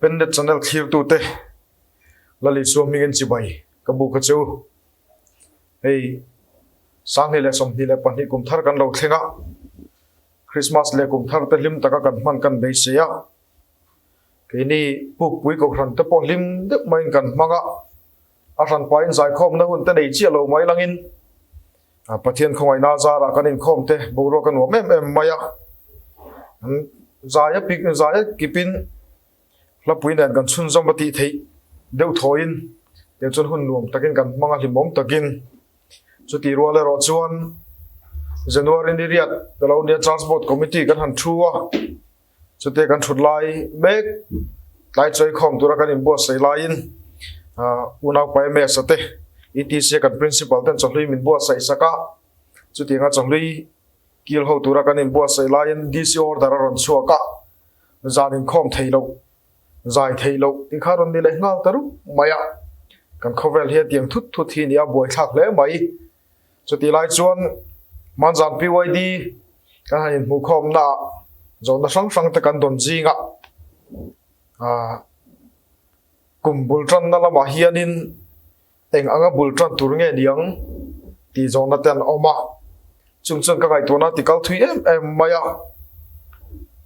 Pennet channel thlirtute Lal Isua hmingin chibai ka bu kha chu hei 2022 kum thar kan lo thleng a, Christmas leh kum thar te hlim taka kan hman kan beisei a, keini Pukpui Kohhran te pawh hlim deuh maiin kan hmang a, a hranpain zaikhawmna hun te nei chiah lo mai langin Pathian khawngaihna zarah kan inkhawm te boruak a nuam em em mai a, zai a pik zai a kipin hlapui nen kan chhunzawm a tih theih deuh thawiin tiang chuan hun nuam takin kan hmang a hlimawm takin chutih rual erawh chuan January ni riat ka lo nia Transport Committee kan han thu a chutia kan thut lai mek tlai chawi khawm tura kan inbuatsaih laiin unau pa MS a te etc kan Principal ten chawhlui min buatsaih sak a chutianga chawhlui kil ho tura kan inbuatsaih laiin DC order a rawn chhuak a. Zan inkhawm thei loh, zai thei loh tih kha rawn ni leh nghal ta rup mai a. Kan khawvel hi a tiang thut thut hi nia buaithlak hle mai. Chutih lai chuan Hmanzan PYD kan han inhmuhkhawmna ah zawhna hrang hrang te kan dawn zing a. Aaa kum bul tanna lamah hianin Eng anga bul tan tur nge niang tih zawhna te an awm a, chung chuan ka ngaihtuahna a tikal thui em em mai a.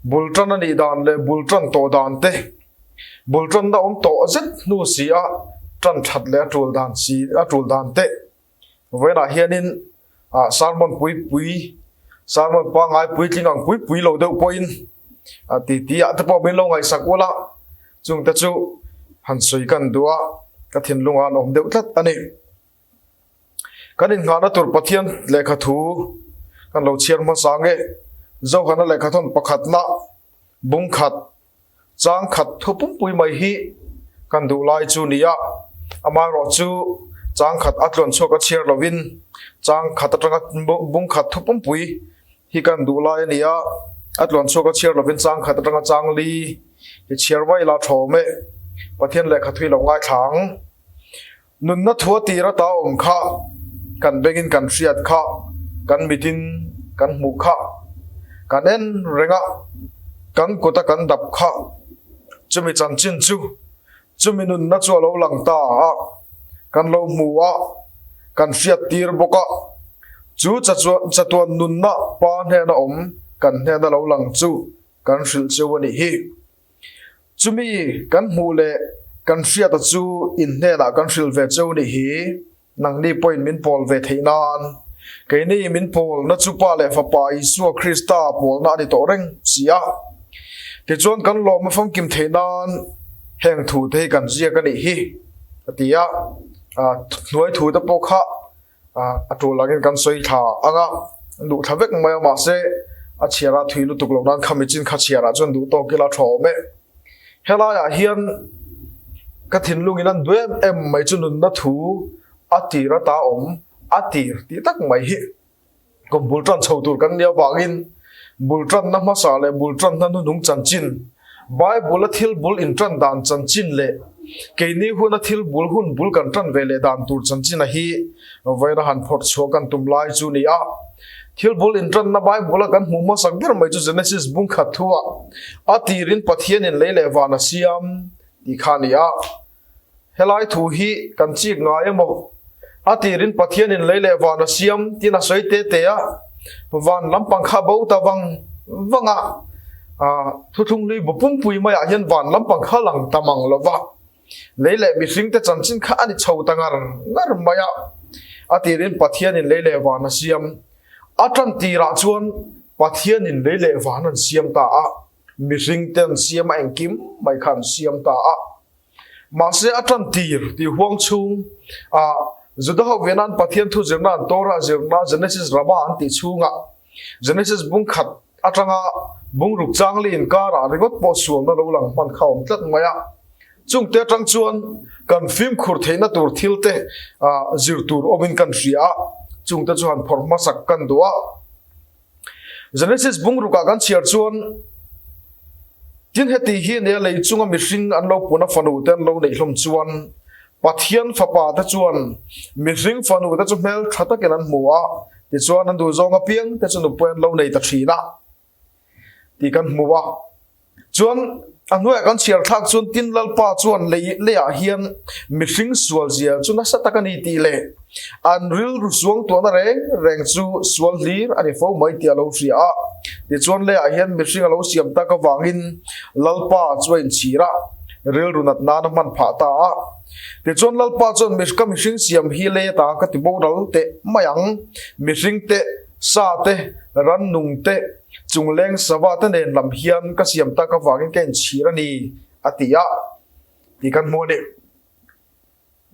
Bul tan a nih dan leh bul tan tawh dan te, bul tanna awm tawh zet hnu si a tan that leh a tul dan si a tul dan te vawiinah hianin ah sermon pui pui sermon pangngai puitling ang pui pui lo deuh pawhin ah ti ti ah te pawh min lo ngaihsak ula chung te chu han sawi kan duh a ka thinlungah an awm deuh tlat a ni. Kan inngahna tur Pathian lehkha thu kan lo chhiar hmasa nge Zohana lehkha thawn pakhatna bung khat Chang khat thu pumpui mai hi kan duh lai chu ni a, amaherawh chu chang khat a tluan chhuak a chhiar lovin chang khat atanga bung khat thu pumpui hi kan duh lai a ni a, a tluan chhuak a chhiar lovin chang khat atanga chang li hi chhiar mai ila thawm e, Pathian lehkha thui lo ngaithla ang. Nunna thu a tir ata awm kha, kan bengin kan hriat kha, kan mitin kan hmuh kha, kan en reng a, kan kuta kan dap kha, chumi chanchin chu, chumi nunna chu a lo lang ta a, kan lo hmu a, kan hriat tir bawk a, chu chatuan nunna Pa hnena awm kan hnena lo lang chu kan hrilh cheu a nih hi. Chumi kan hmuh leh kan hriata chu in hnenah kan hrilh ve cheu nih hi, nangni pawhin min pawl ve theih nan. Keini min pawlna chu Pa leh Fapa Isua Krista pawlna a ni tawh reng si a. Tichuan kan lawm a famkim theih nan heng thu te hi kan ziak a nih hi, a ti a. Hnuai thu te pawh kha A tul angin kan sawi thla ang a, an duh thla vek mai a, mahse a chhiar a thui lutuk lo nan khami chin kha chhiar ah chuan duh tawk ila tha awm e. Helaiah hian ka thinlungin an duh em em mai chu nunna thu a tir ata awm a tir tih tak mai hi kum bul tan chho tur kan nia vangin bul tanna hmasa leh bul tanna hnuhnung chanchin Bible a thil bul intan dan chanchin leh keini huna thil bul hun bul kan tan ve leh dan tur chanchin a hi vawiin a han phawrh chhuah kan tum lai chu ni a. Thil bul intanna Bible a kan hmuh hmasak ber mai chu Genesis bung khat thu ah a tirin Pathianin lei leh van a siam tih kha a ni a. Helai thu hi kan chik ngai emaw? A tirin Pathianin lei leh van a siam tiin a sawi te te a, van lampang kha a bo ta vang vang a, thuthlung hlui bu pumpui maiah hian van lampang kha lang ta mang lo va, lei leh mihringte chanchin kha a ni chho ta ngar ngar mai a. A tirin Pathianin lei leh van a siam. A tan tirah chuan Pathianin lei leh van an siam ta a, mihringte an siam a engkim mai kha an siam ta a. Mahse a tan tir tih huang chhung ah Juda ho ve nan Pathian thu zirna an Torah zirna Genesis Rabbah an tih chhungah Genesis bung khat atanga bung ruk changli inkarah ringawt pawh sualna lo lang hman kha awm tlat mai a. Chungte atang chuan kan fimkhur theihna tur thil te zir tur awmin kan hria a, chungte chu han phawrh hmasak kan duh a. Genesis bungrukah kan chhiar chuan tin heti hi nia lei chunga mihring an lo puna fanu te an lo neih hlawm chuan Pathian fapa te chuan mihring fanu te chu hmel tha takin an hmu a, tichuan an duhzawng apiang te chu nupui an lo nei ta thin a tih kan hmu a. Chuan a hnuaiah kan chhiar thlak chuan tin Lalpa chuan lei leiah hian mihring sual zia chu nasa tak a ni tih leh an rilru suang tuahna reng reng chu sual hlir a ni fo mai tih a lo hria a. Tichuan leiah hian mihring a lo siam tak avangin Lalpa chu a inchhir a, rilru nat nan a hman phah ta a. Tichuan Lalpa chuan ka mihring siam hi lei ata ka ti boral teh mai ang, mihring te, sa te, rannung te, Chungleng sava te nen lam hian ka siam tak avangin ka inchhir a ni, a ti a, tih kan hmu a ni.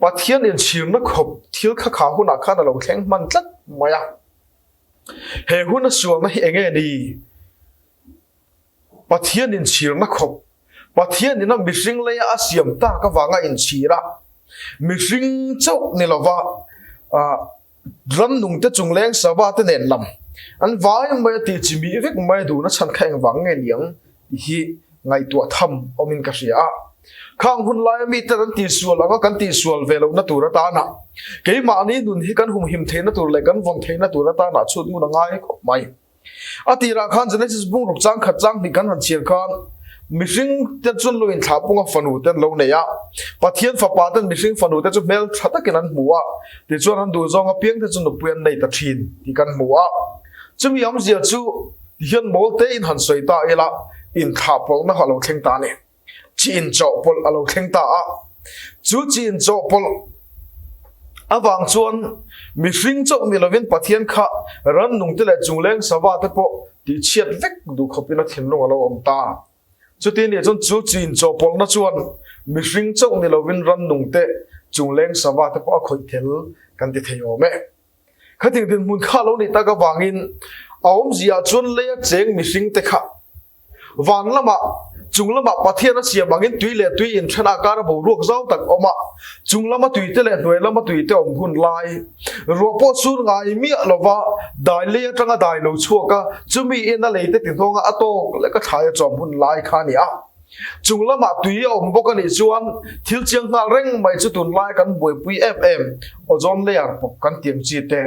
Pathian inchhirna khawp thil kha kha hunah khan a lo thleng hman tlat mai a. He huna sualna hi enge ni? Pathian inchhirna khawp, Pathian ina mihring leia a siam tak avanga inchhir a, mihring chauh ni lova, Ramnung te chung leng sava te nen lam an vai mai a tih chi mih vek mai duhna chhan kha engvang nge niang tih hi ngaihtuah tham awmin ka hria a. Khang hun laia mite an tihsual anga kan tihsual ve lohna tur atana keimahni nun hi kan humhim theihna tur leh kan vawn theihna tur atana chhut ngun a ngai khawp mai. A tirah khan Genesis bungruk chang khat chang hnih kan han chhiar khan mihring te chuan lo inthlah punga fanu te an lo nei a, Pathian fapa ten mihring fanu te chu hmel tha takin an hmu a, tichuan an duhzawng apiang te chu nupui an nei ta thin tih kan hmu a. Chumi awmzia chu tihian mawl tein han sawi ta ila inthlah pawlhna a lo thleng ta a ni. Chi inchawhpawlh a lo thleng ta a, chu chi inchawhpawlh avang chuan mihring chauh ni lovin Pathian kha rannungte leh chungleng sava te pawh tihchhiat vek duh khawpin a thinlung a lo awm ta. Chuti nih chuan chu chi inchawhpawlhna chuan mihring chauh ni lovin rannungte chungleng sava te pawh a khawih tel kan ti thei awm e. Khating dinhmun kha lo nih tak avangin a awmziah chuan leia cheng mihringte kha van lamah chung lamah Pathian a siam angin tui leh tui inthen a kara boruak zau tak awm a, chung lama tuite leh hnuai lama tuite awm hun lai ruah pawh sur ngai miah lova dai lei atanga dai lo chhuak a, chumi in a leite tihnawnga a tawk lek a thlai a chawm hun lai kha a ni a. Chung lamah tui a awm bawk a nih chuan thil chiang nghal reng mai chu tunlai kan buaipui em em, ozone layer pawp kan tiang chi te,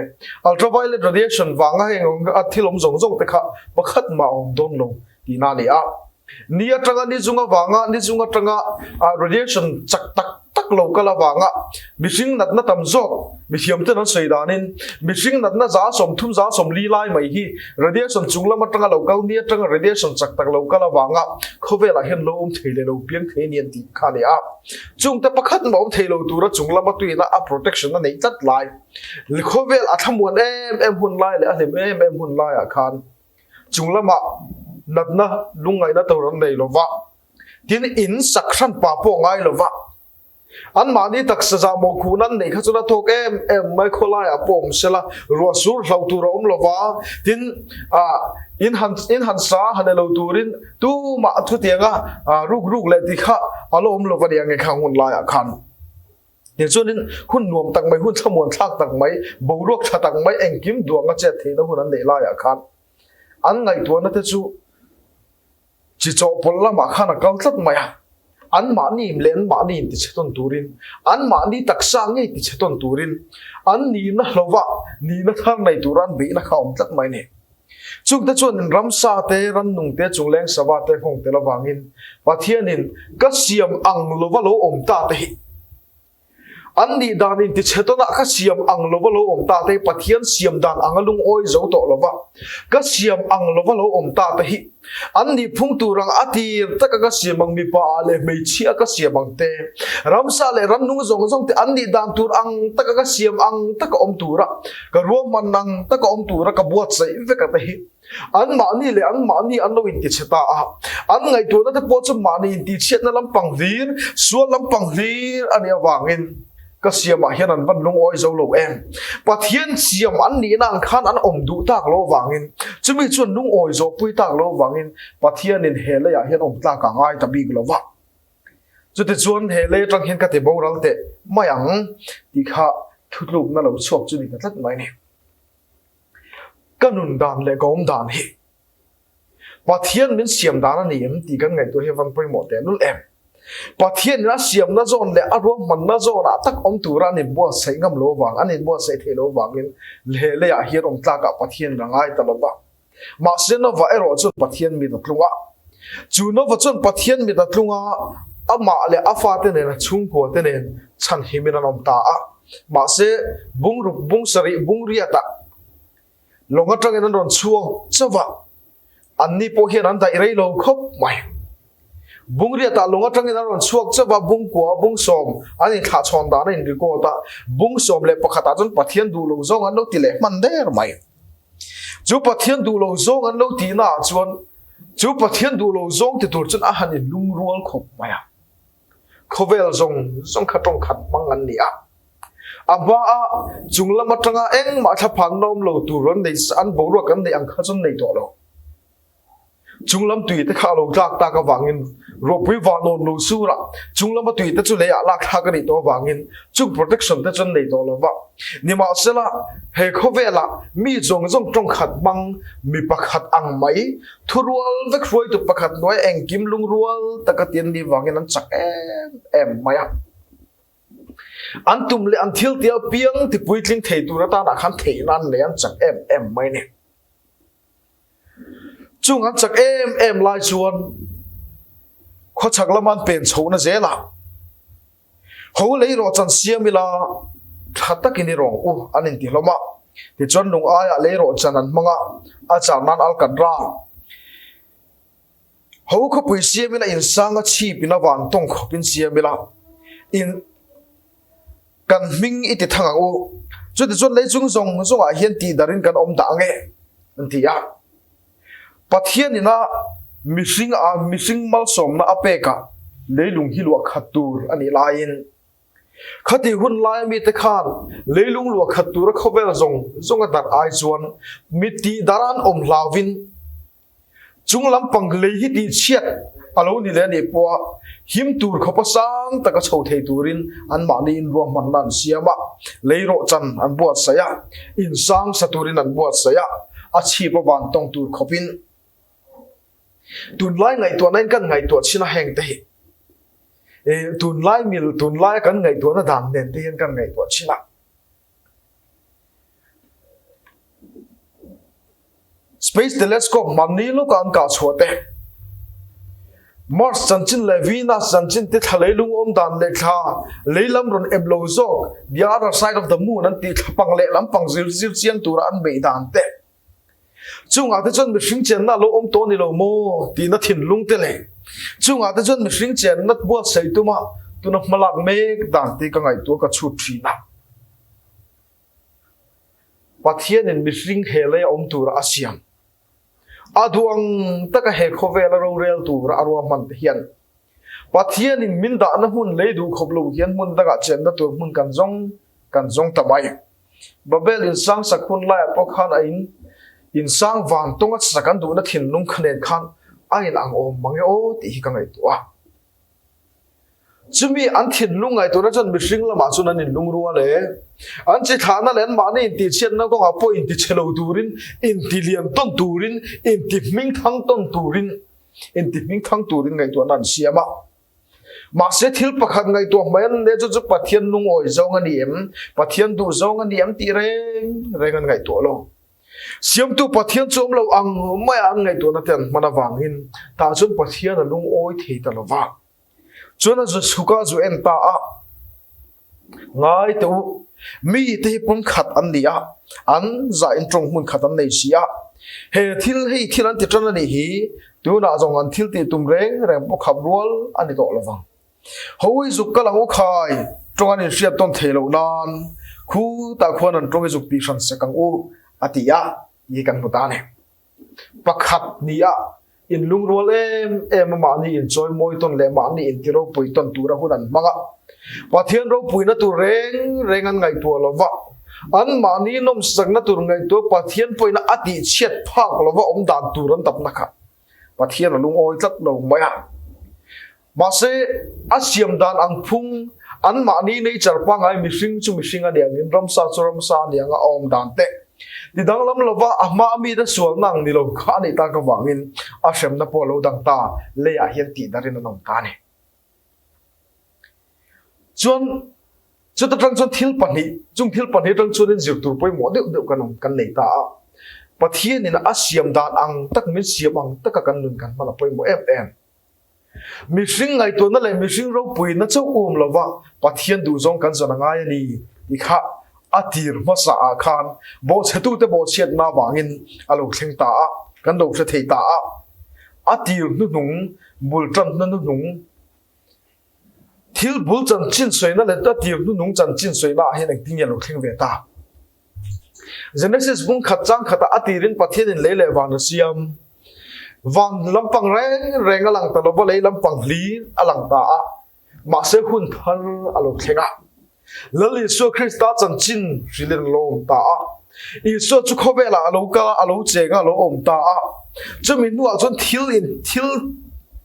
ultraviolet radiation vanga heng a thil awm zawng zawng te kha pakhat mah a awm dawn lo tihna a ni a. Ni atanga ni zung avanga ni zung atanga radiation chak tak tak lo kal avanga mihring natna tam zawk mithiam ten an sawi danin mihring natna 30 40 lai mai hi radiation chung lam atanga lo kal ni atanga radiation chak tak lo kal avanga khawvelah hian lo awm thei leh lo piang thei a ni an tih kha a ni a. Chungte pakhat mah awm thei lo tura chung lama tuina a protection a neih tlat lai khawvel a thlamuan em em hun lai leh a hlim em em hun laiah khan chung lamah natna lungngaihna tur an nei lova. Tin, in sak hran pa pawh ngai lo va, anmahni taksa zah mawhkhuhna an neih kha chuan a thawk em em mai, khawlaiah pawh awm sela, ruah sur hlo tur a awm lo va, tin, ah, in han, in han sa han e lo turin tumah thutianga ruk ruk leh tih kha a la awm lo va nia nge khang hun laiah khan. Tichuanin hun nuam tak mai, hun thlamuan thlak tak mai, boruak tha tak mai, engkim duanga chet theihna hun an neih laiah khan an ngaihtuahna te chu Chi chawhpawlh lamah khan a kal tlat mai a, anmahni leh anmahni intichhe tawn turin, anmahni taksa ngei tichhe tawn turin, an nihna hlova nihna thar nei tura an beihna kha a awm tlat mai a ni. Chungte chuan in ramsa te, rannung te, chungleng sava te nghawng tel avangin Pathianin ka siam ang lova lo awm ta te hi An nih dan in tichhe tawnah ka siam ang lova lo awm ta te hi Pathian siam dan anga lungawi zo tawh lova ka siam ang lova lo awm ta te hi an nih phung tur ang a tir taka ka siam ang mipa ah leh hmeichhia ka siam ang te ramsa leh rannung zawng zawng te an nih dan tur ang taka ka siam ang taka awm tura ka ruahman ang taka awm tura ka buatsaih vek a te hi Anmahni leh anmahni an lo intichhe ta a, an ngaihtuahna te pawh chu mahni intihchhiatna lampang hlir, sual lampang hlir a nih avangin ka siamah hian an van lungawi zo lo em? Pathian siam an nihna ang khan an awm duh tak lo avangin, chumi chuan lungawi zawhpui tak lo avangin Pathianin he leiah hian awm tlak a ngai ta bik lo va. Chutichuan he lei atang hian ka ti boral teh mai ang tih kha thutlukna lo chhuak chu ni ta tlat mai a ni. Ka nun dan leh ka awm dan hi Pathian min siam dan a ni em tih kan ngaihtuah hi a van pawimawh teh lul em. Pathian in a siamna zawn leh a ruahmanna zawnah tak awm tura an inbuatsaih ngam lo avang, an inbuatsaih theih lo avangin he leiah hian awm tlakah Pathian in a ngai ta lo va. Mahse Nova erawh chuan Pathian mit a tlung a. Chu Nova chuan Pathian mit a tlung a, amah leh a fate nen a chhungkua te nen chhanhimin an awm ta a. Mahse, bungruk bung sarih bung riatah lawng atangin an rawn chhuak chauh a, anni pawh hian an daih rei lo khawp mai. Bung riatah lawng atangin an rawn chhuak chauh a, bung kua bung sawm an inthlahchhawn dan a in record a, bung 11 ah chuan Pathian duh lo zawng an lo ti leh hman der mai. Chu Pathian duh lo zawng an lo tihna ah chuan chu Pathian duh lo zawng ti tur chuan a han in lungrual khawp mai a. Khawvel zawng zawng kha tawng khat hmang an ni a. A hma a chung lam atanga engmah thlaphanna awm lo tur an nei an boruak an neih ang kha chu an nei tawh lo. Chunglam tui te kha a lo tlak tak avangin ruahpui vanawn lo sur a, chunglama tui te chu leiah lak thlak a nih tawh avangin chung protection te chu an nei tawh lo va. Nimahsela, he khawvelah mi zawng zawng tawng khat hmang mi pakhat ang mai, thurual vek hruaitu pakhat hnuaia engkim lungrual taka ti an nih vangin an chak em em mai a. An tum leh an thil tia piang tipuitling thei tur atanah khan theihna an nei an chak em em mai a ni. Chung an chak em em lai chuan khawchhak lama an pen chhohna zelah ho lei rawh chan siam ila tha takin i rawng u an inti hlawm a. Tichuan lung aiah lei rawh chan an hmang a, a char nan al kan ra. Ho khawpui siam ila insang a chhip in a van tawng khawpin siam ila in Kan hming i ti thang ang u. Chutichuan leichung zawng zawngah hian tihdarhin kan awm dah ang e, an ti a. Pathian ina mihring a mihring malsawmna a pekah leilung hi luah khat tur a nih laiin, khatih hun laia mite khan leilung luah khat tura khawvel zawng zawnga darh ai chuan mi tihdar an awm hlauvin, Chung lampang lei hi tihchhiat a lo ni leh a nih pawha him tur khawpa sang taka chho thei turin anmahni inruahmanna an siam a, lei rawhchan an buatsaih a, insang sa turin an buatsaih a, a chhip a van tawng tur khawpin tunlai ngaihtuahna in kan ngaihtuah chin a heng te hi tunlai mil tunlai kan ngaihtuahna dan nen te hian kan ngaihtuah chin a. Space telescope hmanni lawka an kah chhuah te, Mars chanchin leh Venus chanchin te thla leilung awm dan leh thla lei lam rawn ep lo zawk, the other side of the moon an tih thla pang leh lampang zir zir chiang tura an beih dan te. Chungah te chuan mihring chenna a lo awm tawh a ni lo maw tihna thinlung te leh chungah te chuan mihring chenna buatsaih tuma tuna hmalak mek dan te ka ngaihtuah ka chhut thin a. Pathianin mihring he lei a awm tura a siam a duh ang taka he khawvela rorel tura a ruahman te hian Pathianin min dahna hmun lei duh khawp lo hian hmun dangah chenna tur hmun kan zawng kan zawng ta mai. Babel insang sak hun laiah pawh khan a in insang vang tawnga sak an duhna thinlung kha nen khan a in ang awm mang e aw tih hi ka ngaihtuah a. Chumi an thinlung ngaihtuahna chuan mihring lamah chuan an inlungrual e. An chi thlahna leh anmahni intihchhiatna kawngah pawh intichhe lo turin, intilian tawn turin, intihmingthang tawn turin, intihmingthang turin ngaihtuahna an siam a. Mahse thil pakhat ngaihtuah hmai an nia chu chu Pathian lungawi zawng a ni em? Pathian duh zawng a ni em tih reng reng an ngaihtuah lo. Siamtu Pathian chu awm lo ang maia an ngaihtuahna te an hman avangin tah chuan Pathian a lungawi thei ta lo va. Chuan a zu chhuk a zu en ta a. Ngai teh u, mi te hi pum khat an ni a, an zah in tawng hmun khat an nei si a. He thil hei thil an ti tan a nih hi, tunah zawng an thil tih tum reng reng pawh khap rual a ni tawh lovang. Hawi zuk kal ang u khai, tawng an inhriat tawn thei loh nan, khutah khuan an tawng i zuk tih hran sek ang u, a ti a, tih hi kan hmu ta a ni. Pakhat ni a inlungrual em em a mahni inchawimawi tawn leh mahni inti ropui tawn tura hun an hmang a. Pathian ropuina tur reng reng an ngaihtuah lo va, an mahni nawmsakna tur ngaihtuah Pathian pawhin a tihchhiat phak lo va awm dan tur an dapna kha Pathian a lungawi tlat lo mai a. Mahse, a siam dan ang phung, anmahni nature pangngai mihring chu mihring a nih angin ramsa chu ramsa a nih anga a awm dan te ti danglam lova a hma mite sualna ang ni lo kha a nih tak avangin a hremna pawh a lo dang ta, leiah hian tihdarin an awm ta a ni. Chuan chuta tang chuan thil pahnih, chung thil pahnih atang chuanin zir tur pawimawh deuh deuh kan awm kan nei ta a. Pathianin a siam dan ang tak min siam ang taka kan nun kan hman a pawimawh em em. Mihring ngaihtuahna leh mihring ropuina chauh um lova Pathian duhzawng kan zawn a ngai a ni tih kha a tir hmasa ah khan bawhchhetute bawhchhiatna avangin a lo thleng ta a, kan lo hre thei ta a. A tir hnuhnung, bul tanna hnuhnung, thil bul chanchin sawina leh a tir hnuhnung chanchin sawina ah hian engtin nge a lo thleng ve ta? Genesis bung khat chang khatah a tirin Pathianin lei leh van a siam. Van lampang reng reng a lang ta lova lei lampang hlir a lang ta a, mahse hun thar a lo thleng a. Lal Isua Krista chanchin hrilhin a lo awm ta a. Isua chu khawvelah a lo kal a, a lo cheng a, a lo awm ta a. Chumi hnuah chuan thil in thil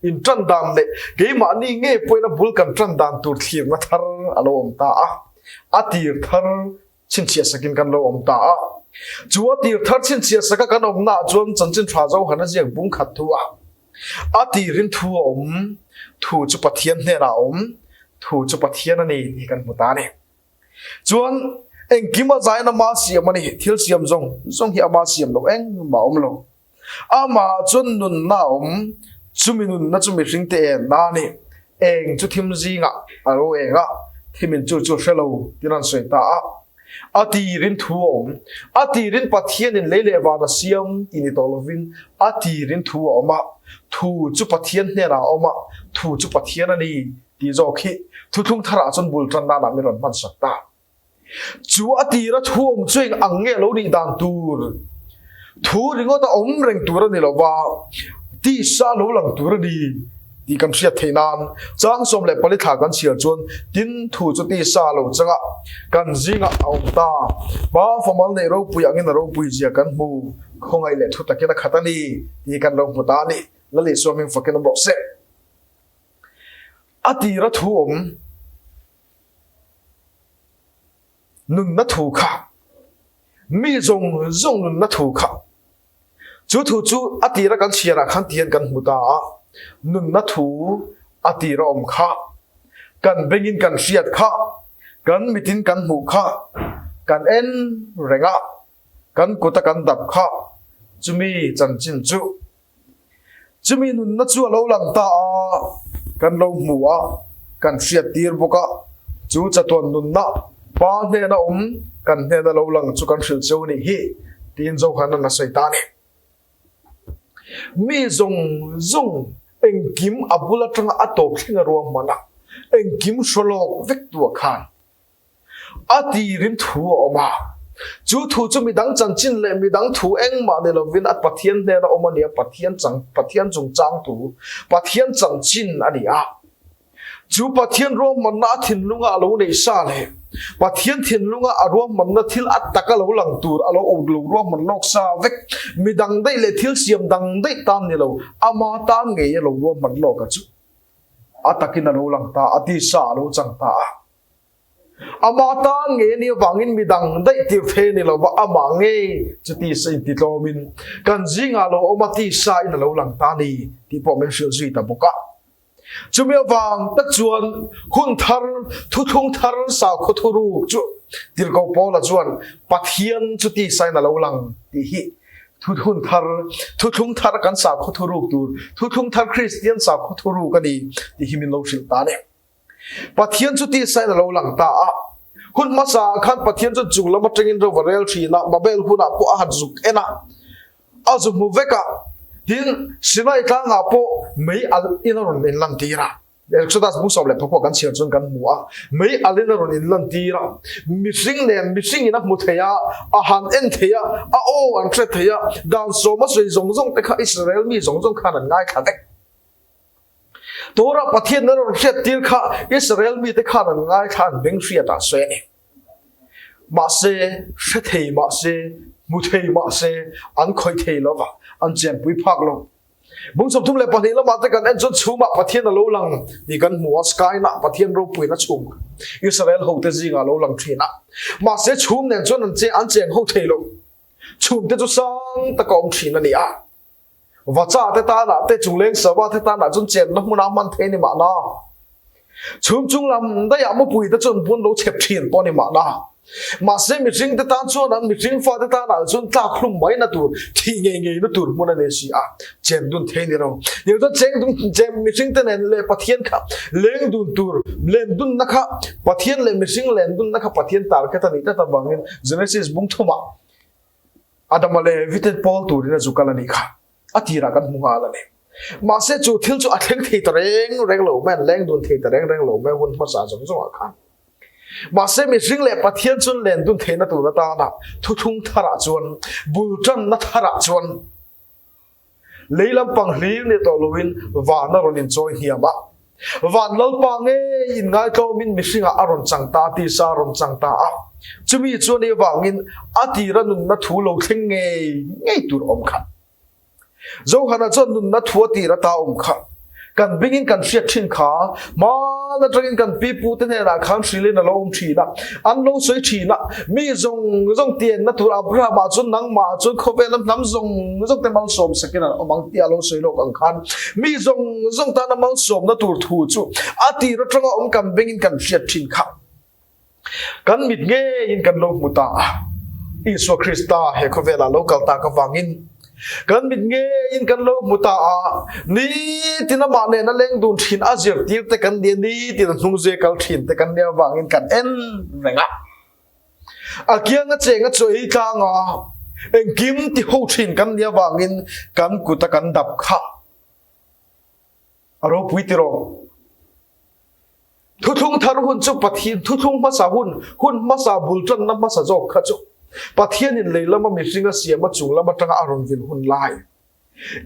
in tan dan leh keimahni ngei pawhin a bul kan tan dan tur thlirna thar a lo awm ta a. A tir thar chhinchhiah sakin kan lo awm ta a. Chu a tir thar chhinchhiah saka kan awmnaah chuan chanchin tha Johan a ziak bung khat thu a. A tirin thu a awm, thu chu Pathian hnenah a awm, thu chu Pathian a ni tih kan hmu ta a ni. Chuan engkim a zain ama siam a ni, thil siam zawng zawng hi ama siam loh engmah a awm lo. Amah chuan nunna a awm, chumi nunna chu mihringte enna a ni. Eng chu thim zingah a ro eng a, thimin chu chu hre lo tiin an sawi ta a. A tirin thu a awm, a tirin Pathianin lei leh van a siam tih ni tawh lovin a tirin thu a awm a, thu chu Pathian hnenah a awm a, thu chu Pathian a ni tih zawk hi thuthlung tharah chuan bul tan danah min rawn hmansak ta. Chu a tira thu awm chu eng ang nge lo nih dan tur? Thu ringawt a awm reng tur a ni lo va, tisa lo lang tur a ni tih kan hriat theih nan chang 14 thla kan chhiar chuan tin thu chu tisa lo changa kan zingah a awm ta. Pa famal neih ropui angin a ropui zia kan hmu, khawngaih leh thu takin a khat a ni tih kan lo hmu ta a ni. Lal Isua hming fakin awm rawh se. A tira thu awm. Nunna thu kha, mi zawng zawng nunna thu kha, chu thu chu a tira kan chhiarah khan tihian kan hmu ta a, nunna thu a tira awm kha, kan bengin kan hriat kha, kan mitin kan hmuh kha, kan en reng a, kan kuta kan dap kha, chumi chanchin chu Chumi nunna chu a lo lang ta a, kan lo hmu a, kan hriat tir bawk a, chu chatuan nunna Pa hnena awm kan hnena lo lang chu kan hrilh cheu nih hi, tiin Johanan a sawi ta a ni. Mi zawng zawng engkim a bul atanga a tawp thleng a ruahman a, engkim hrawlawk vek tu a khan. A tirin thu a awm a, chu thu chu midang chanchin leh midang thu engmah ni lovin a Pathian hnena awm a ni a, Pathian chang, Pathian chungchang thu, Pathian chanchin a ni a. Chu Pathian ruahmanna a thinlunga a lo neih sa leh Pathian thinlunga a ruahmanna thil a taka lo lang tur a lo awm lo ruahman lawk sa vek, midang daih leh thil siam dang daih tan ni lo, ama tan ngei a lo ruahman lawk a chu a takin a lo lang ta a, tisa a lo chang ta a. Amah tan ngei a nih avangin midang daih tir thei a ni lo va, amah ngei chu tisa intitlawmin kan zingah lo awm a, tisa in a lo lang ta a ni tih pawh min hrilh zui ta bawk a. Chumi avang tak chuan hun thar, thuthlung thar sakhaw thuruk chu Tirhkoh Paula chuan Pathian chu tisa in a lo lang tih hi hun thar, thuthlung thar kan sakhaw thuruk tur, thuthlung thar Kristian sakhaw thuruk a ni tih hi min lo hrilh ta a ni. Pathian chu tisain a lo lang ta a. Hun hmasa ah khan Pathian chuan chung lam atangin ro va rel thin a, Babel hunah pawh a han zuk en a, a zu hmu vek a. Tin, Sinai tlangah pawh mei alh in a rawn inlantir a. Exodus bung 14 pawh kan chhiar chuan kan hmu a, mei alh in a rawn inlantir a. Mihring nen mihring in a hmu thei a, a han en thei a, a aw an hre thei a, dan sawma sawi zawng zawng te kha Israel mi zawng zawng khan an ngaithla vek. Torah Pathian a rawn hriat tir kha Israel mite khan an ngaithla an beng hriat ah sawi a ni. Mahse, hre thei mahse, hmu thei mahse, an khawih thei lo va, an chenpui phak lo. Bung 32 lamah te kan en chuan chhumah Pathian a lo lang tih kan hmu a, Sky-na Pathian ropuina chhum Israel hote zingah a lo lang thin a. Mahse, chhum nen chuan an an cheng ho thei lo. Chhum te chu sang taka awm thin a ni a. Vacha te tanah te chungleng sava te tanah chuan chenna hmuna hman thei ni mahna. Chhum chung lam daihah mupui te chuan bun lo chep thin pawh ni mahna. Mahse mihring te tan chuan an mihring fate tan ah chuan tlak hlum mai na tur, thih ngei ngei na tur hmun a nei si a, chen dun thei ni lo. Niang chuan cheng dun cheng mihring te nen leh Pathian kha leng dun tur, len dun na kha Pathian leh mihring len dun na kha Pathian target a nih tlat avangin Genesis bung thumah Adama leh Evi ten pawl turin a zu kal a nih kha a tirah kan hmu nghal a ni. Mahse chu thil chu a thleng thei ta reng reng lo mai, an leng dun thei ta reng reng lo mai hun hmasa zawng zawngah khan. Mahse mihring leh Pathian chuan len dun theihna tur atana thuthlung tharah chuan, bul tanna tharah chuan lei lampang hlir ni tawh loin van a rawn inchawi hniam a. Van Lalpa ngei inngaithlawmin mihringah a rawn chang ta, tisa a rawn chang ta a. Chumi chuan i avangin a tira nunna thu lo thleng ngei ngei tur awm kha. Johana chuan nunna thu a tir ata awm kha kan bingin kan hriat thin kha, hmaan atangin kan pipute hnenah khan hrilhin a lo awm thin a, an lo sawi thin a, mi zawng zawng tianna tur Abraham-ah chuan nangmah chuan khawvela hnam zawng zawng te malsawm sakin an awm ang tih a lo sawi lawk ang khan mi zawng zawng tana malsawmna tur thu chu a tir atanga awm kan bengin kan hriat thin kha. Kan mit ngeiin kan lo hmu ta a, Isua Krista he khawvelah lo kal tak avangin kan mit ngeiin kan lo hmu ta a, nitin amah nena leng dun thin a zirtir te kan nia, nitin a hnung zui kal thin te kan nia avangin kan en reng a. A kianga cheng a chaw ei tlang a, engkim ti ho thin kan nia avangin kan kuta kan dap kha a ropui tiraw. Thuthlung thar hun chu Pathian thuthlung hmasa hun, hun hmasa bul tanna hmasa zawk kha chu Pathianin lei lama mihring a siam a chung lam atanga a rawn vil hun lai.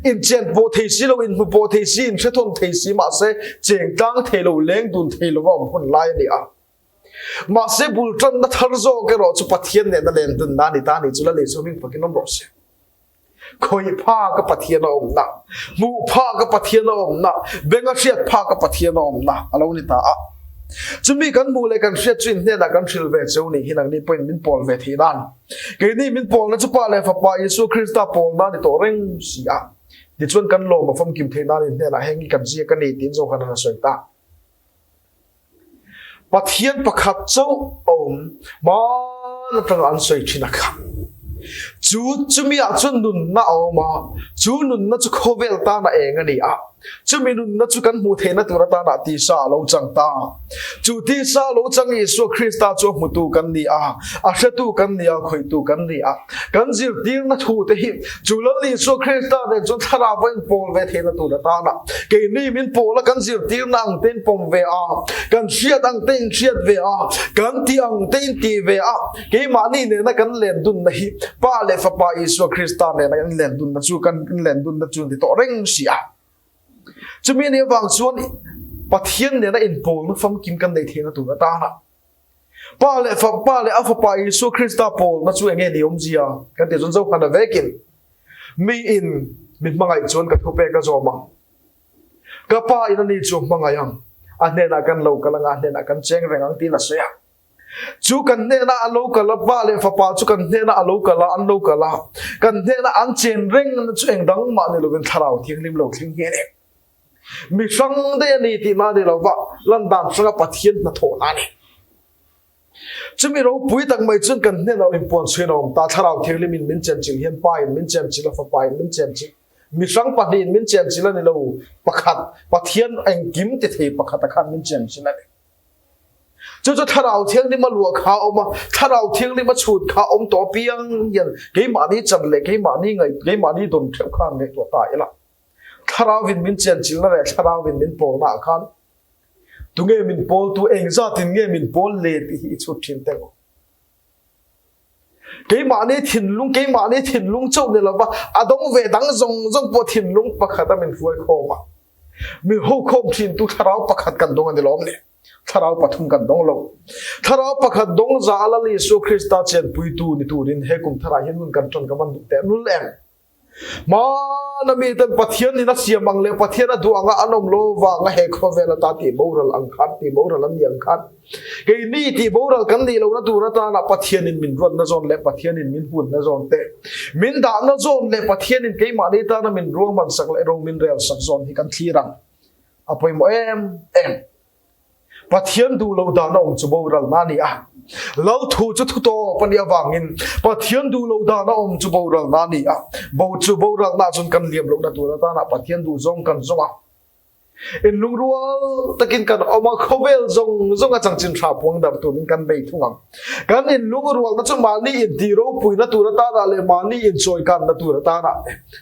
Inchen pawh thei si lo, inhmu pawh thei si, inhrethawn thei si mahse cheng tlang thei lo, leng dun thei lova awm hun lai a ni a. Mahse bul tanna thar zawk erawh chu Pathian nena len dunna a ni ta a ni chu la lei chu hming fakin awm rawh se. Khawih phak a Pathian a awmna, hmuh phak a Pathian a awmna, beng a hriat phak a Pathian a awmna a lo ni ta a. Chumi kan hmuh leh kan hriat chu in hnenah kan hrilh ve cheu nih hi nangni pawhin min pawl ve theih nan. Keini min pawlna chu Pa leh Fapa Isua Krista pawlna a ni tawh reng si a. Tichuan kan lawm a famkim theih nan in hnenah heng hi kan ziak a ni tiin Johanan a sawi ta. Pathian pakhat chauh a awm hmaan atanga an sawi thin a kha. Chu chumi ah chuan nunna a awm a, chu nunna chu khawvel tana eng a ni a, chumi nunna chu kan hmuh theihna tur atana tisa a lo chang ta. Chu tisa a lo chang Isua Krista chu a hmutu kan ni a, a hretu kan ni a, khawihtu kan ni a. Kan zirtirna thu te hi chu Lal Isua Krista nen chuan thlarau a inpawl ve theihna tur atana keini min pawl a kan zirtirna ang te in pawm ve a, kan hriat ang te in hriat ve a, kan tih ang te in tih ve a, keimahni nena kan len dunna hi Pa leh Fapa Isua Krista nena kan len dunna chu kan len dunna chu ni tawh reng si a. Chumi nih avang chuan Pathian nena inpawlna famkim kan neih theihna tur atana Pa leh fa Pa leh a Fapa Isua Krista pawlna chu enge ni awmzia kan tih chuan Zohana vekin mi in mi hmangaih chuan ka thupek a zawm ang. Ka Pa in ani chu a hmangaih ang. A hnenah kan lo kal anga a hnenah kan cheng reng ang tiin a sawi a. Chu kan hnenah a lo kal a, Pa leh Fapa chu kan hnenah a lo kal a, an lo kal a. Kan hnenah an chen reng na chu eng dang mah ni lovin Thlarau Thianghlim lo thleng hi a ni. Mi hrang daih a ni tih mah ni lo va, lan dan hranga Pathian hnathawhna a ni. Chumi ropui tak mai chuan kan hnenah inpuan chhuin a awm ta, Thlarau Thianghlimin min chenchilh hian Pa in min chenchilh a, Fapa in min chenchilh. Mi hrang pahnihin min chenchilh a ni lo, pakhat, Pathian engkim ti thei pakhata khan min chenchilh a ni. Chu chu Thlarau Thianghlim a luah kha a awm a, Thlarau Thianghlim a chhut kha a awm tawh apiang hian keimahni chan leh keimahni ngaih, keimahni dawn theuh khan ngaihtuah ta ila. Thlarauvin min chenchilhna leh Thlarauvin min pawlnaah khan tunge min pawltu, engzatin nge min pawl le tih hi i chhut thin teh u. Keimahni thinlung, keimahni thinlung chauh ni lova a dawng ve dang zawng zawng pawh thinlung pakhata min hruai khawm a, min ho khawm thintu Thlarau pakhat kan dawng a ni lawm ni? Thlarau pathum kan dawng lo. Thlarau pakhat dawng za a Lal Isua Krista chenpuitu ni turin he kum tharah hian hun kan tan ka van duh teh lul em? Hmana miten Pathian in a siam ang leh Pathian a duh anga an awm lo vanga he khawvel ata tih boral ang khan, tih boral an nih ang khan, keini tih boral kan nih lohna tur atana Pathian in min ruatna zawn leh Pathian in min hunna zawn te, min dahna zawn leh Pathian in keimahni tana min ruahman sak leh ro min rel sak zawn hi kan thlir ang. A pawimawh em em. Pathian duh lo dahna awm chu boralna a ni a. Lal thu chu thu tawp a nih avangin Pathian duh loh dan a awm chu boralna a ni a, bo chu boralna chuan kan liam lohna tur atana Pathian duh zawng kan zawng a. Inlungrual takin kan awm a, khawvel zawng zawng a chanchin hra puang dar turin kan bei thung ang. Kan inlungrualna chu mahni intih ropuina tur atana leh mahni inchawikanna tur atana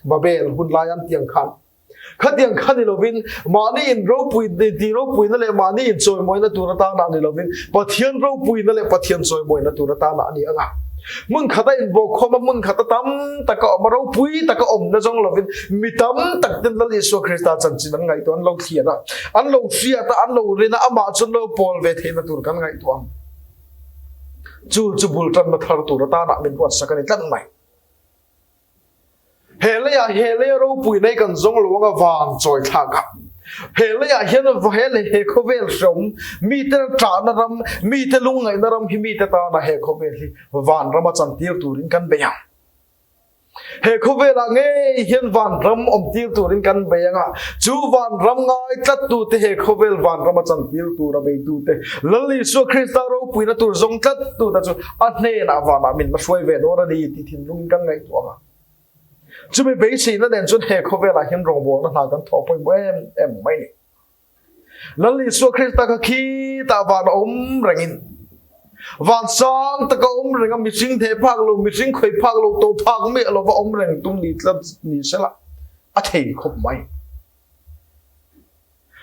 Babel hun lai an tiang khan Khatiang kha ni lovin, mahni in ropui tih ropuina leh mahni in chawimawina tur atana ni lovin, Pathian ropuina leh Pathian chawimawina tur atana a ni ang a. Hmun khata inbawkkhawm a, hmun khata tam taka awm a, ropui taka awmna zawng lovin, mi tam tak ten Lal Isua Krista chanchin an ngaihtuah, an lo thlian a, an lo hriat a, an lo rin a, amah chu an lo pawl ve theihna tur kan ngaihtuah ang. Chu chu bul tanna thar tur atana min ruatsak a ni tlat mai. He leiah he leia ropui nei kan zawng lo anga van chawi thlak a. He leiah hian he leh he khawvel hreawm, mite ṭahna ram, mite lungngaihna ram hi mite tana he khawvel hi van rama chantir turin kan bei ang. He khawvelah ngei hian van ram awmtir turin kan bei anga, chu van ram ngai tlattute he khawvel van rama chantir tura beitute Lal Isua Krista ropuina tur zawng tlattute chu a hnenah vanah min la hruai ve dawn a ni tih thinlungin kan ngaihtuah ang a. Chumi beiseina nen chuan he khawvelah hian rawngbawlna hna kan thawh pawimawh em em mai a ni. Lal Isua Krista kha khitah van a awm rengin, van sang taka awm reng a, mihring theh phak lo, mihring khawih phak lo, to phak miah lova awm reng tum ni tlat ni sela a thei khawp mai.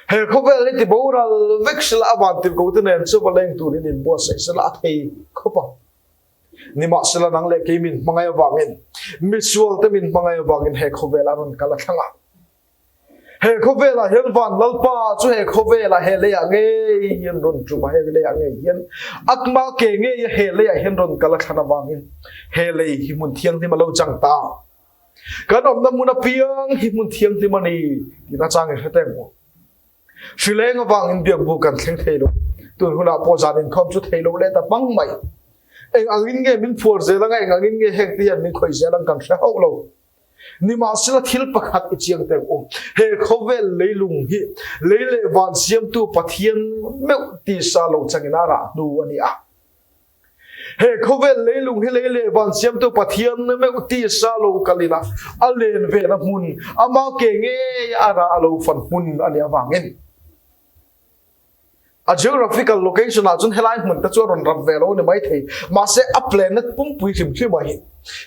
He khawvel hi ti boral vek sela a van tirh ko te nen chu va leng turin inbuatsaih sela a thei khawp ang. Nimahsela nang leh kei min hmangaih avangin, misual te min hmangaih avangin he khawvel a rawn kal a thlang a. He khawvelah hian van Lalpa chu he khawvelah he leiah ngei hian rawn tum a, he leiah ngei hian Atma ke ngei a he leiah hian rawn kal a thlan avangin he lei hi hmun thianghlim a lo chang ta. Kan awmna hmun apiang hi hmun thianghlim a ni tih nachang i hre teng maw? Hrileng avangin biakbu kan thleng thei lo. Tun hunah pawh zan inkhawm chu thei lo leh ta hmang mai. Eng angin nge min phuar zel anga eng angin nge heng te hian min khawih zel ang kan hre hauh lo. Nimahsela thil pakhat i chiang teng u. He khawvel leilung hi lei leh van siamtu Pathian meuh tisa lo changin a rah hnu a ni a. He khawvel leilung hi lei leh van siamtu Pathian meuh tisa lo kal ila a len vehna hmun, ama ke ngei a rah a lo fan hmun a nih avangin a geographical location ah chuan helai hmun te chu a rawn rap ve lo a ni maithei. Mahse a planet pumpui hrim hrim ah hi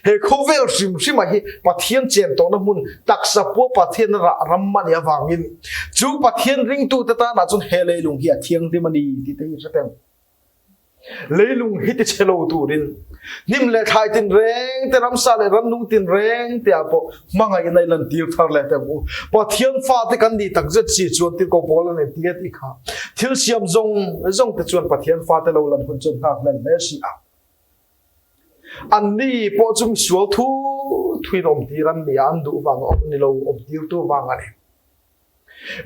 he khawvel hrim hrim ah hi Pathian chen tawhna hmun taksa pua Pathian a rah ram a nih avangin chu Pathian ringtute tanah chuan he leilung hi a thianghlim a ni tih te hi hre teng. Leilung hi tichhe lo turin hnim leh thlai tinreng te, ramsa leh rannung tinreng te ah pawh hmangaihna i lantir thar leh teh ang u. Pathian fate kan nih takzet si chuan tirhkoh pawl an entir tih kha thil siam zawng zawng te chuan Pathian fate lo lan hun chuan nghak hlen hle si a. Anni pawh chu misual thu thuin awmtir an ni a, an duh vang a awm ni lo, awmtirtu vang a ni.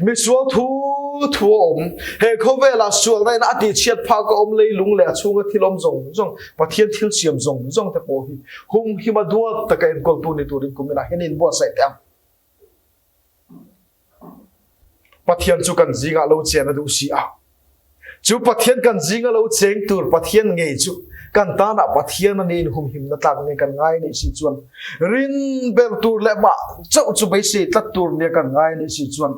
Misual thu thu a awm. He khawvelah sualna in a tihchhiat phak a awm leilung leh a chhunga thil awm zawng zawng, Pathian thil siam zawng zawng te pawh hi humhima duat taka enkawltu ni turin kuminah hian inbuatsaih teh ang. Pathian chu kan zingah lo chen a duh si a. Chu Pathian kan zinga lo cheng tur Pathian ngei chu kan tanah Pathian a niin humhimna tlak nia kan ngai anih si chuan rin ber tur leh mah chauh chu beisei tlat tur nia kan ngai anih si chuan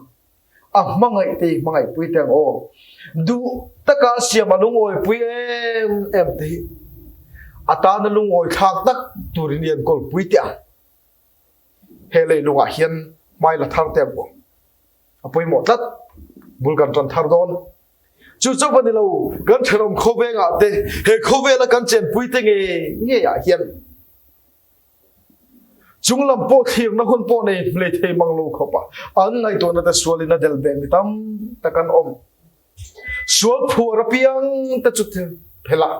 a hmangaih te hi hmangaihpui teh ang aw. Duh taka siam a lungawipui em em te hi a tana lungawi thlak tak turin i enkawlpui teh ang. He leilungah hian hmai la thar teh ang aw. A pawimawh tlat. Bul kan tan thar dawn. Chu chauh a ni lo, kan thenawm khawvengah te, he khawvela kan chenpui te ngei ngei ah hian chunglam pawh thlirna hun pawh nei hmlei thei mang lo khawp a, an ngaihtuahna te sualin a del beh mi tam tak an awm. Sual phuar apiang te chu phelh a.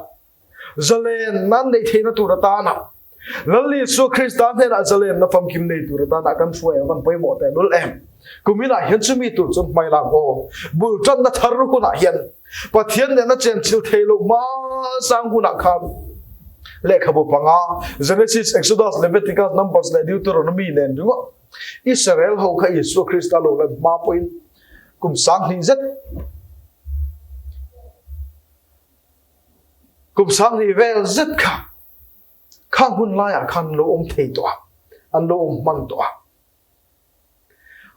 Zalen nan neih theihna tur atana Lal Isua Krista hnenah zalenna famkim nei tur atana kan hruai ang kan pawimawh teh lul em? Kuminah hian chumi tur chuan hmai lak aw. Bul tanna thar hunah hian Pathian nena chenchil thei loh hmasang hunah khan lehkhabu panga Genesis, Exodus, Leviticus, Numbers leh Deuteronomy nen ringawt Israel ho kha Isua Krista lo lan hma pawhin kum 2000 zet. Kum 2000 vel zet kha khang hun laiah khan an lo awm thei tawh a, an lo awm hman tawh a.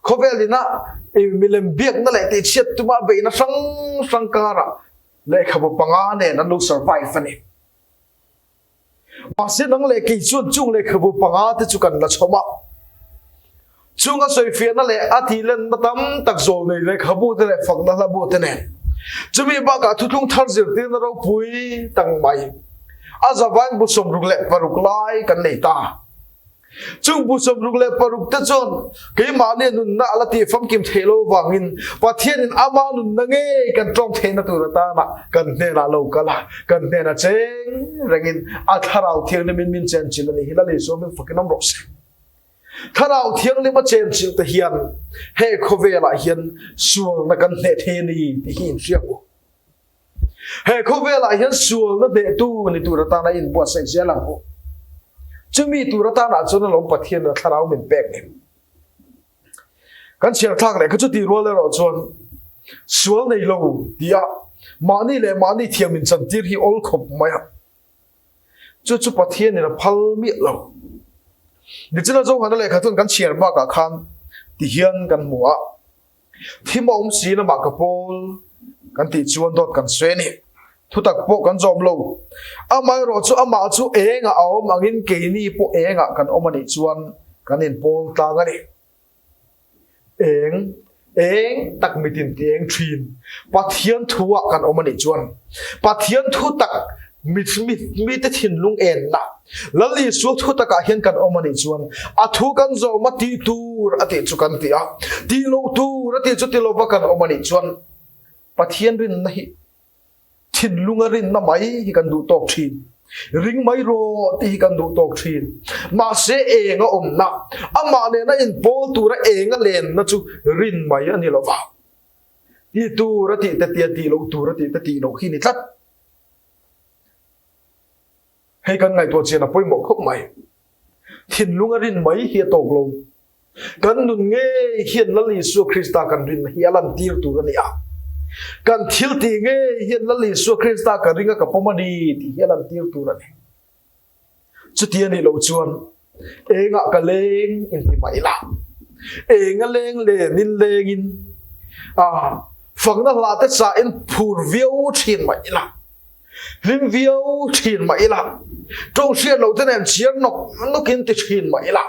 Khawvel ina milem biakna leh tihchhiat tuma beihna hrang hrang karah lehkhabu panga nen an lo survive a ni. Mahse nang leh kei chuan chung lehkhabu panga te chu kan la chhawm a. Chung a sawifiahna leh a tihlenna tam tak zawl nei lehkhabu te leh fakna hlabu te nen. Chumi bakah thuthlung thar zirtirna ropui tak mai a zavain bu 66 lai kan nei ta. Chung bu 66 te chuan keimahni nunna a la tih famkim theih lo vangin Pathianin ama nunna ngei kan tlawm theihna tur atana kan hnenah lo kal a, kan hnena cheng rengin a Thlarau Thianghlimin min chenchilh a nih hi Lal Isua min fakin awm rawh se. Thlarau Thianghlim a chenchilh te hian he khawvelah hian sualna kan hneh thei a ni tih hi inhriat u. He khawvelah hian sualna hnehtu ni tur atana inbuatsaih zel ang u. Chumi tur atanah chuan alawm Pathian a thlarau min pek ni. Kan chhiar thlak leh kha chu tih rual erawh chuan sual nei lo tia mahni leh mahni thiam inchantir hi awl khawp mai a. Chu chu Pathianin a phal miah lo. Nichina Johana lehkha chuan kan chhiar bakah khan tihian kan hmu a. Thim a awm si lamah ka pawl kan tih chuan dawt kan sawi a ni. Thutak pawh kan zawm lo. Amaherawh chu amah chu engah a awm angin keini pawh engah kan awm a nih chuan kan inpawl tlang a ni. Eng, eng tak mitin ti eng thin. Pathian thu ah kan awm a nih chuan Pathian thu tak mite thinlung enna Lal Isua thu takah hian kan awm a nih chuan a thu kan zawm a tih tur a tih chu kan ti a, tih loh tur a tih chu ti lova kan awm a nih chuan Pathian rinna hi thinlunga rinna mai hi kan duh tawk thin. Ring mai rawh tih hi kan duh tawk thin. Mahse eng a awmna, amah nena inpawl tura eng a lenna chu rin mai a ni lova. Tih tur a tih te tia tih loh tur a tih te tih loh hi ni tlat. Hei kan ngaihtuah chian a pawimawh khawp mai. Thinlung a rin mai hi a tawk lo. Kan nun ngei hian Lal Isua Krista kan rinna hi a lantir tur a ni a. Kan thil tih ngei hian Lal Isua Krista ka ring a ka pawm a ni tih hi a lantir tur a ni. Chuti a nih loh chuan engah ka leng inti mai ila. Eng a leng lenin lengin a fakna hla te chahin phur viau thin mai ila. Hlim viau thin mah ila, tawng hriat loh te nen chhiar nawk nawkin ti thin mah ila,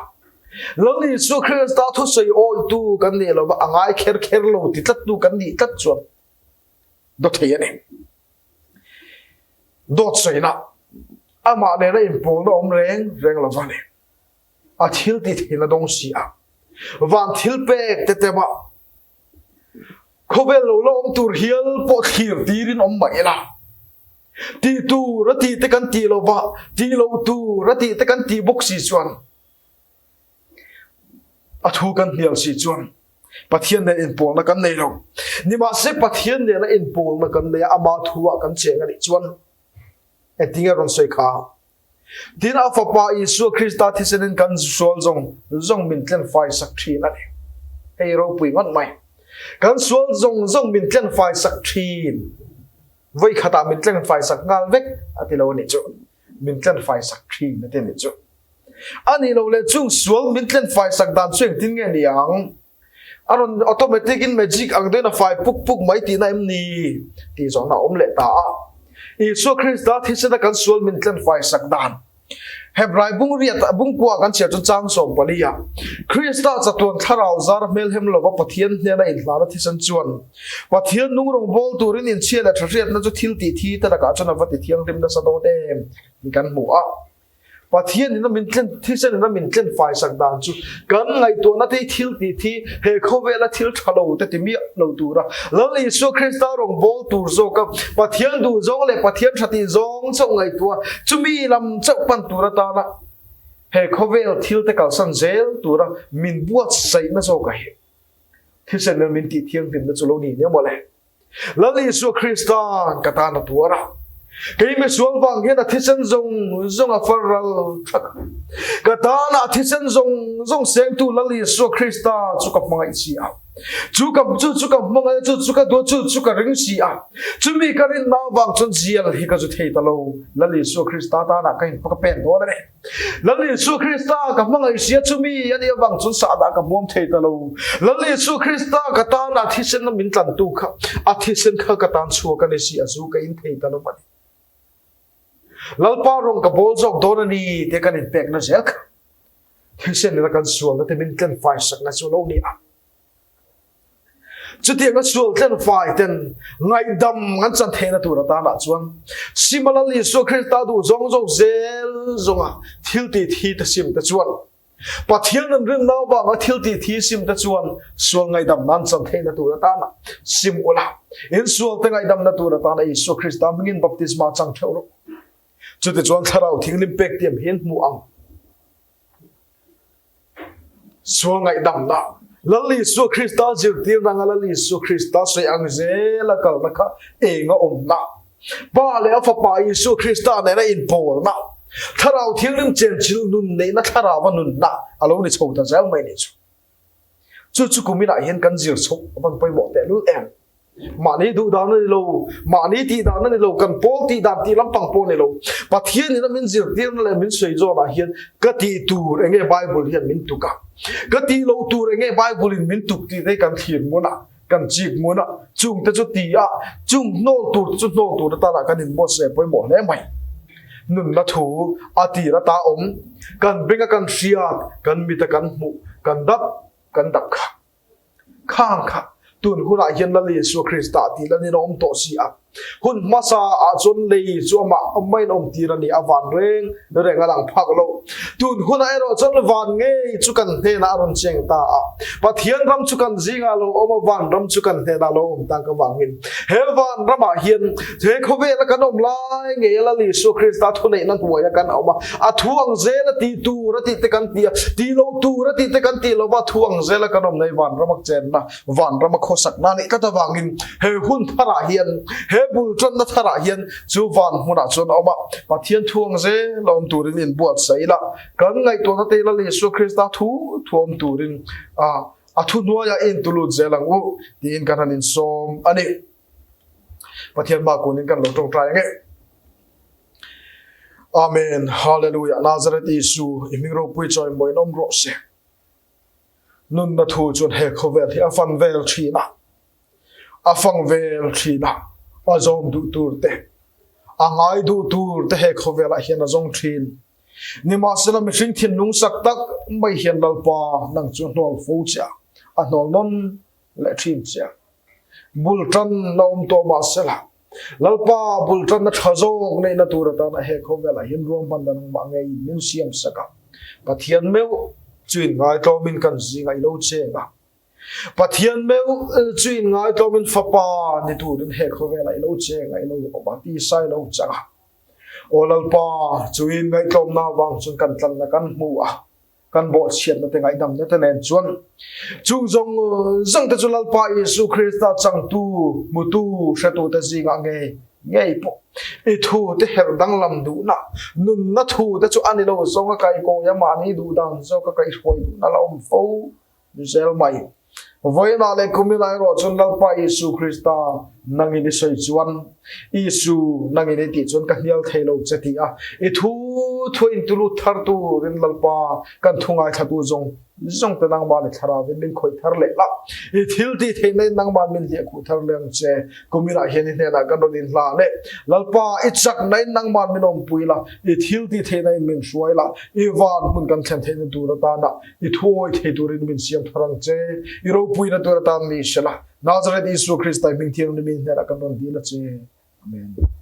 Lal Isua Krista thusawi awitu kan nih lova a ngai kher kher lo ti tlattu kan nih tlat chuan dawt thei a ni. Dawt sawina amah nena inpawlna awm reng reng lova ni. A thil ti theihna dawng si a, van thil pek te tema Khawvel lo la awm tur hial pawh thlir tirin awm mah ila, tih tur a tih te kan tih lo va, tih loh tur a tih te kan tih bawk si chuan a thu kan hnial si chuan Pathian nen inpawlna kan nei lo. Nimahse Pathian nena inpawlna kan nei a, ama thu ah kan cheng a nih chuan engtin nge rawn sawi kha? Tin, a Fapa Isua Krista thisenin kan sual zawng zawng min tlenfai sak thin a ni. Hei ropui ngawt mai. Kan sual zawng zawng min tlenfai sak thin. Vawi khatah min tlenfai sak nghal vek a ti lo a nih chu. Min tlenfai sak thin a ti a nih chu. A nih loh leh chung sual min tlenfai sak dan chu engtin nge ni ang? A rawn automatic in magic ang deuhin a fai puk puk mai tihna em ni? tih zawhna a awm leh ta a. Isua Krista thisena kan sual min tlen fai sak dan Hebrai bungriat ah bungkua kan chhiar chu chang 14 ah Krista chatuan thlarau zar hmelhem lova Pathian hnena inhlana thisen chuan Pathian nung rawngbâwl turin inchhia leh ṭhahriatna chu thil tih thi te lakah chuan a va ti thianghlim nasa dawn em tih kan hmu a. Pathian in a min tlen, thisen in a min tlen fai sak dan chu kan ngaihtuahna te hi thil tih thi, he khawvela thil tha lo te ti miah lo tura Lal Isua Krista rawngbâwl tur zawka Pathian duh zawng leh Pathian tha tih zawng chauh ngaihtuah chumi lam chauh pan tur atana he khawvel thil te kalsan zel tura min buatsaihna zawkah hi thisen in min tih thianghlimna chu lo ni nia mawle. Lal Isua Krista'n ka tan a tuar a, kei misual vang hian a thisen zawng zawng a far ral thak a. Ka tana a thisen zawng zawng sengtu Lal Isua Krista chu ka hmangaih si a. Chu ka chu chu ka hmangaih a, chu chu ka duh a, chu chu ka ring si a. Chumi ka rinna avang chuan zial hi ka zu thei ta lo. Lal Isua Krista tanah ka inpa ka pen dawn a ni. Lal Isua Krista ka hmangaih si a, chumi a nih avang chuan sahdah ka hmuam thei ta lo. Lal Isua Krista ka tanah thisen a min tlantu kha, a thisen kha ka tan chhuak a ni si a, zu ka in thei ta lo a ni. Lalpa rawng ka bawl zawk dawn a ni tih kan inpekna zel kha. Thisen ina kan sualna te min tlenfai sakna chu lo ni a. Chutianga sual tlenfai ten ngaihdam an chan theihna tur atanah chuan Sima Lal Isua Krista duh zawng zawng zel zawnga thil tih thi te sim te chuan Pathian an rinna avanga thil tih thi sim te chuan sual ngaihdam an chan theihna tur atana sim ula in sual te ngaihdamna tur atana Isua Krista hmingin baptisma chang theuh rawh. Chutichuan thlarau thianghlim pek tiam hi an hmu ang. Sual ngaihdamna, Lal Isua Krista zirtirna anga Lal Isua Krista sawi ang zela kalna kha eng a awmna, Pa leh a Fapa Isua Krista nena inpawlna, Thlarau Thianghlim chenchilh nun neihna thlarau a nunna a lo ni chho ta zel mai nih chu. Chu chu kuminah hian kan zir chhoh a van pawimawh tehlul em. Mahni duh dan a ni lo, mahni tih dan a ni lo, kan pawl tih dan tih lampang pawh a ni lo. Pathian in a min zirtirna leh min sawi zawnah hian ka tih tur enge Bible hian min tuk a, ka tih loh tur enge Bible in min tuk tih te hi kan thlir ngun a, kan chik ngun a, chung te chu ti a, chung hnawl tur te chu hnawl tur atana kan inbuatsaih a pawimawh hle mai. Nunna thu a tir ata awm, kan benga kan hriat, kan mita kan hmuh, kan dap kan dap kha. Khang kha tun hunah hian Lal Isua Krista tih lan in a awm tawh si a. Hun hmasa ah chuan lei chu amah amah in awm tir a ni a, van reng reng a lang phak lo. Tun hunah erawh chuan van ngei chu kan hnenah a rawn cheng ta a. Pathian ram chu kan zingah a lo awm a, van ram chu kan hnenah a lo awm ta ka vangin he van ramah hian he khawvela kan awm lai ngei a Lal Isua Krista thuneihna hnuaia kan awm a, a thu ang zela tih tur a tih te kan ti a, tih loh tur a tih te kan tih lo va, thu ang zela kan awm nei vanrama chenna, vanrama khawsakna a nih tlat avangin he hun tharah hian, he bul tanna tharah hian chu van hmunah chuan a awm a, Pathian thu ang zela awm turin inbuatsaih ila, kan ngaihtuahna te Lal Isua Krista thu thu awm turin a thuhnuaiah i intulut zel ang u tiin kan han insawm a ni. Pathian hma kunin kan lo tawngtai ang e. Amen. Hallelujah. Nazareth Isu, i hming ropui chawi mawiin awm rawh se. Nunna thu chuan he khawvel hi a fan vel thin a. A fang vel thin a. A zawm duh tur te, a ngai duh tur te he khawvelah hian a zawng thin. Nimahsela mihring thinlung sak tak mai hian Lalpa nang chu a hnawl fo che a, a hnawl nawn leh thin che a. Bul tan la awm tawh mahsela, Lalpa bul tanna tha zawk neihna tur atana he khawvelah hian ruahmanna nangmah ngeiin min siam sak a. Pathian meuh chu inngaitawmin kan zingah i lo cheng a. Pathian meuh chu inngaitawmin Fapa ni turin he khawvelah i lo cheng a, i lo awm a, tisa i lo chang a. Aw Lalpa, chu inngaihtlawmna avang chuan kan tlanna kan hmu a. Kan bawhchhiatna te ngaihdamna te nen chuan chung zawng zawng te chu Lalpa Isu Krista changtu, hmutu, hretu te zingah ngei ngei pawh i thu te herh danglam duhna, nunna thu te chu a ni lo zawng a kaihkawi a mahni duh dan zawk a kaihhruai duhna la awm fo zel mai. Vawiinah leh kuminah erawh chuan Lalpa Isu Krista nangin i sawi chuan, Isu nangin i tih chuan ka hnial thei lo che ti a, i thu thu a intulut thar turin Lalpa kan thu ngaithlatu zawng zawng te nangmah leh thlarauin min khawih thar leh la, i thil tih theihna in nangmah min hliah khuh thar leh ang che. Kuminah hian i hnenah kan rawn inhlan e. Lalpa, i chakna in nangmah min awmpui la, i thil tih theihna in min hruai la, i van hmun kan thlen theihna tur atana I thuawi thei turin min siam thar ang che. I ropuina tur atan mi hre la. Nazareth Isua Krista i hming thianghlim i hnenah kan rawn dil a che. Amen.